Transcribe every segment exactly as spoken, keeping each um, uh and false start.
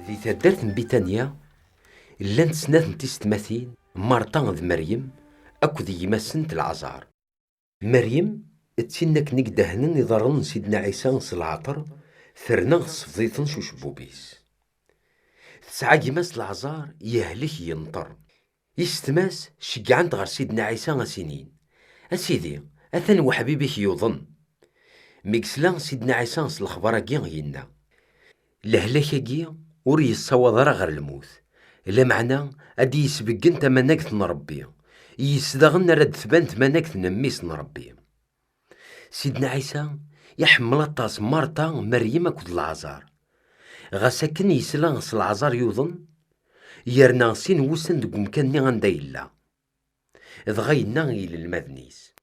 Di taddart n Bitanya, llant snat n tisetmatin, Marta d Meryem akked gma-sent Laɛẓar. Meryem d tin akken i idehnen iḍarren n Sidna Ɛisa s leɛṭer, terna tsebḍ-iten s ucebbub-is. Tesɛa gma-s Laɛẓar yehlek yenṭer. Yessetma-s ceggɛent ɣer Sidna Ɛisa, a s-inin: "A Sidi, atan weḥbib-ik yuḍen." Mi yesla Sidna Ɛisa s lexbar-agi, yenna: "Lehlak-agi ur yessawaḍ ara ɣer lmut, lameɛna ad d-yesbeggen tamanagt n Ṛebbi, yis daɣen ara d-tban tmanagt n Mmi-s n Ṛebbi." Sidna Ɛisa iḥemmel aṭas Marta, Meryem akked Laɛẓar. Ɣas akken yesla s Laɛẓar yuḍen, yerna sin wussan deg umkan-nni anda yella. Dɣa yenna i yinelmaden-is: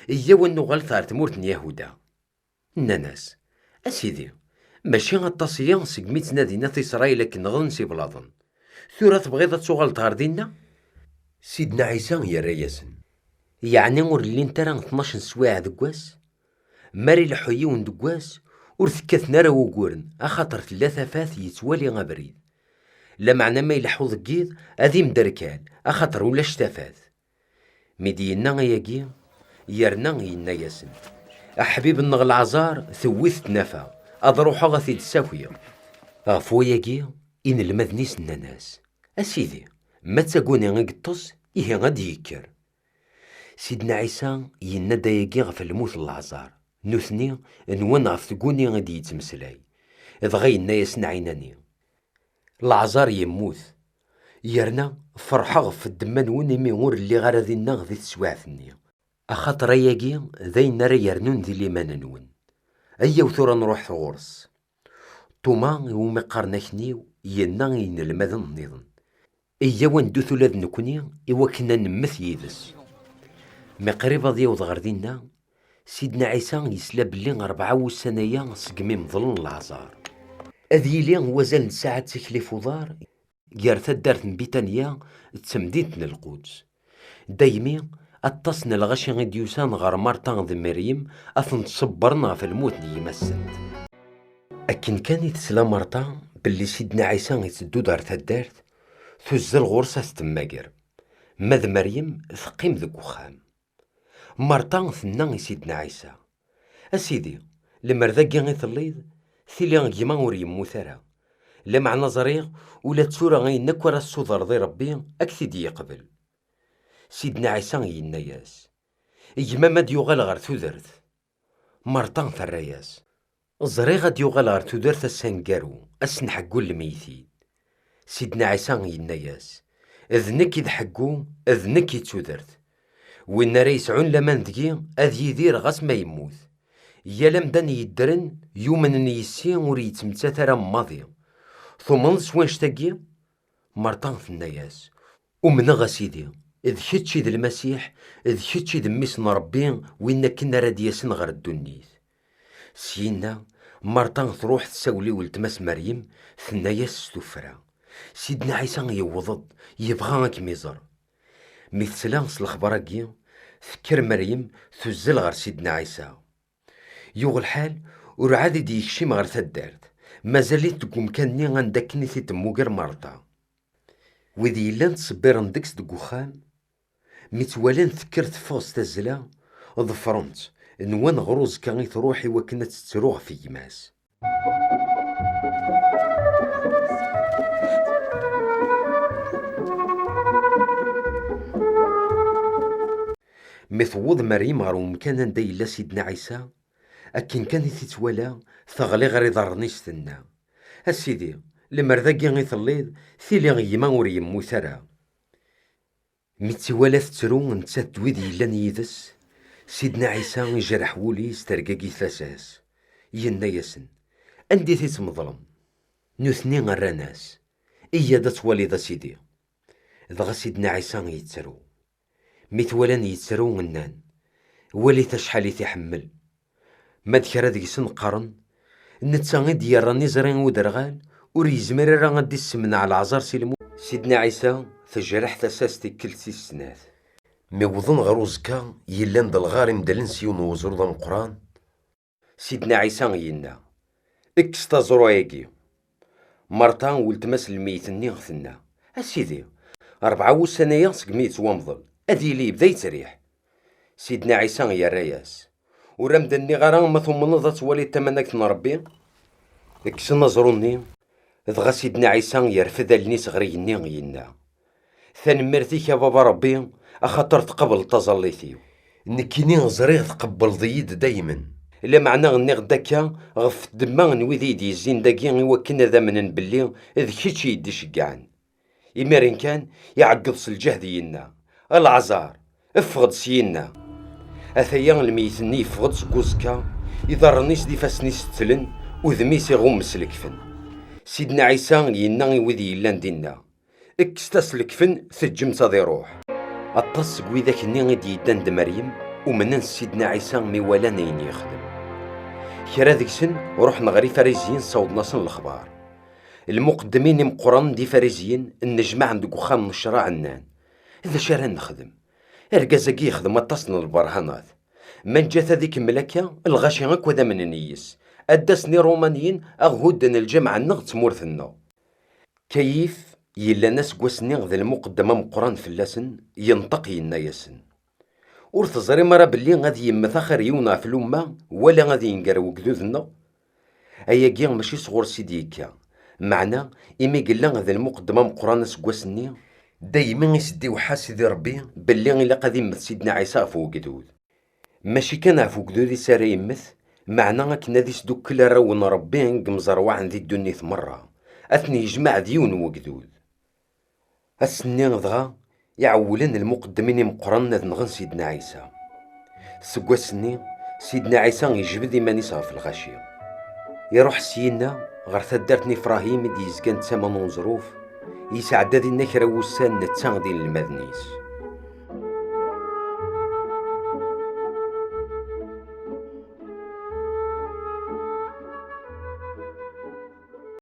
"Iyyaw ad nuɣalet ɣer tmurt n Yahuda." Nnan-as: "A Sidi, mačči aṭas-iyi segmi ttnadin at Isṛayil ad k-nɣen s iblaḍen. Tura tebɣiḍ ad tuɣaleḍ ɣer dinna?" Sidna Ɛisa yerra-yasen: "Yeɛni ur llint ara tnac n sswayeɛ deg wass? Mi ara ileḥḥu yiwen deg wass, ur tekkaten ara wuguren, axaṭer tella tafat yettwali abrid. Lameɛna ma ileḥḥu deg yiḍ, ad imderkal, axaṭer ulac tafat." Mi d-yenna ayagi, yerna yenna-yasen: "Aḥbib-nneɣ Laɛẓar tewwi-t tnafa, ad ruḥeɣ ad t-id-ssakiɣ." Ɣef wayagi, inelmaden-is nnan-as: "A Sidi, ma d taguni i yeṭṭes, ihi ad d-yekker." Sidna Ɛisa yenna-d ayagi ɣef lmut n Laɛẓar, nutni nwan ɣef tguni i d-yettmeslay. Dɣa yenna-yasen ɛinani: "Laɛẓar yemmut, yerna ferḥeɣ ɣef ddemma-nwen imi ur lliɣ ara dinna di teswiɛt-nni. Axaṭer ayagi d ayen ara yernun di liman-nwen. Ayyaw tura nruḥ ɣur-s." Tuma, iwumi qqaren Akniw, yenna i yinelmaden nniḍen: "Iyyaw ad neddut ula d nekkni i wakken ad nemmet yid-s." Mi qrib ad yaweḍ ɣer dinna, Sidna Ɛisa yesla belli rebɛa wussan aya segmi meḍlen Laɛẓar. Ad yili wazal n tsaɛet tikli f uḍar gar taddart n Bitanya d temdint n Lquds. Daymi, aṭas n lɣaci i d-yusan ɣer Marta d Meryem ad tent-ṣebbren ɣef lmut n gma-tsent. Akken kan i tesla Marta belli Sidna Ɛisa itteddu-d ɣer taddart, tuzzel ɣur-s ad t-temmager, ma d Meryem teqqim deg uxxam. Marta tenna i Sidna Ɛisa: "A Sidi, lemmer dagi i telliḍ, tili gma ur yemmut ara. Lameɛna ẓriɣ ula d tura ayen akk ara tessudreḍ i Ṛebbi ad k-t-id-yeqbel." Sidna Ɛisa yenna-yas: "Gma-m ad yuɣal ɣer tudert." Marta terra-yas: "Ẓriɣ ad yuɣal ɣer tudert ass aneggaru, ass n ḥeggu n lmeyytin." Sidna Ɛisa yenna-yas: "D nekk i d ḥeggu, d nekk i d tudert. Win ara yesɛun laman deg-i, ad yidir ɣas ma yemmut. Yal amdan yeddren, yumnen yis-i, ur yettmettat ara maḍi. Tumneḍ s wanect-agi?" Marta tenna-yas: "Umneɣ, a Sidi, d kečč i d Lmasiḥ, d kečč i d Mmi-s n Ṛebbi, win akken ara d-yasen ɣer ddunit." Syenna, Marta truḥ tessawel i weltma-s Meryem, tenna-yas s tuffra: "Sidna Ɛisa yewweḍ-d, yebɣa ad kem-iẓer." Mi tesla s lexbar-agi, tekker Meryem, tuzzel ɣer Sidna Ɛisa. Yuɣ lḥal, ur ɛad i d-yekcim ɣer taddart, mazal-it deg umkan-nni anda akken i t-id-temmuger Marta. Wid yellan ttṣebbiren deg-s deg uxxam, mi tt-walan tekker teffeɣ s tazzla, ḍefren-tt, nwan ɣer uẓekka i truḥ i wakken ad tettru ɣef gma-s. Mi tewweḍ Meryem ɣer umkan anda yella Sidna Ɛisa, akken kan i t-ittwala, teɣli ɣer iḍarren-is, tenna: "A Sidi, lemmer dagi i telliḍ, tili gma ur yemmut ara." Mi tt-iwala tettru, nettat d wid yellan yid-s, Sidna Ɛisa ijreḥ wul-is, tergagi tasa-s. Yenna-yasen: "Anda i t-id-tmeḍlem?" Nutni rran-as: "Iyya-d ad twaliḍ, a Sidi." Dɣa Sidna Ɛisa yettru. Mi t-walan yettru, nnan: "Walit acḥal i t-iḥemmel." Ma d kra deg-sen qqaren: "Netta i d-yerran iẓri i uderɣal, ur yezmir ara ad d-issemneɛ leɛẓer si lmut." Sidna Ɛisa tejreḥ tasa-s tikkelt tis snat. Mi wwḍen ɣer uẓekka yellan d lɣar imedlen s yiwen n weẓru d ameqqran, Sidna Ɛisa yenna: "Kkes taẓru-agi." Marta, weltma-s n lmeyyet-nni, tenna: "A Sidi, rebɛa wussan aya segmi yettwamḍel, ad yili yebda yettriḥ." Sidna Ɛisa yerra-yas: "Ur am-d-nniɣ ara ma tumneḍ ad twaliḍ tamanagt n Ṛebbi?" Kksen aẓru-nni, dɣa Sidna Ɛisa yerfed allen-is ɣer igenni, yenna: "Tanemmirt-ik a Baba Ṛebbi, axaṭer tqableḍ taẓallit-iw. Nekkini ẓriɣ tqebbleḍ-iyi-d daymen. Lameɛna nniɣ-d akka ɣef ddemma n wid i yi-d-yezzin dagi, i wakken ad amnen belli d kečč i yi-d-iceggɛen." Imiren kan, iɛeggeḍ s lǧehd, yenna: "A Laɛzar, ffeɣ-d syenna!" Ataya lmeyyet-nni yeffeɣ-d seg uẓekka, iḍarren-is d ifassen-is ttlen, udem-is iɣumm s lekfen. Sidna Ɛisa yenna i wid yellan dinna: "Kkset-as lekfen, teǧǧem-t ad iruḥ." Aṭas seg widak-nni i d-yeddan d Meryem umnen s Sidna Ɛisa mi walan ayen yexdem. Kra deg-sen ruḥen ɣer Ifarizyen, ssawḍen-asen lexbar. Lmuqeddmin imeqqranen d Ifarizyen nnejmaɛen deg uxxam n ccṛeɛ, nnan: "D acu ara nexdem? Argaz-agi yexdem aṭas n lberhanat. Ma neǧǧa-t ad ikemmel akka, lɣaci akk ad amnen yis. Ad d-asen Iṛumaniyen, a ɣ-hudden lǧameɛ-nneɣ d tmurt-nneɣ." Kayif, yellan aseggas-nni d lmuqeddem ameqqran fell-asen, yenṭeq yenna-yasen: "Ur teẓrim ara belli ad yemmet axir yiwen ɣef lumma, wala ad yenger wegdud-nneɣ? Ayagi mačči sɣur-s i d-yekka, meɛna imi yella d lmuqeddem ameqqran aseggas-nni, daymi i s-d-iweḥḥa Sidi Ṛebbi belli ilaq ad immet Sidna Ɛisa ɣef wegdud. Mačči kan ɣef wegdud-is ara yemmet, meɛna akken ad isdukkel arraw n Ṛebbi i yemẓerwaɛen di ddunit merra, ad ten-yejmeɛ d yiwen n wegdud." Ass-nni dɣa, iɛewwlen lmuqeddmin imeqqranen ad nɣen Sidna Ɛisa. Seg wass-nni, Sidna Ɛisa yejbed iman-is ɣef lɣaci. Iruḥ syenna ɣer taddart n Ifṛahim i d-yezgan d tama n uneẓruf, yesɛedda dinna kra n wussan netta d inelmaden-is.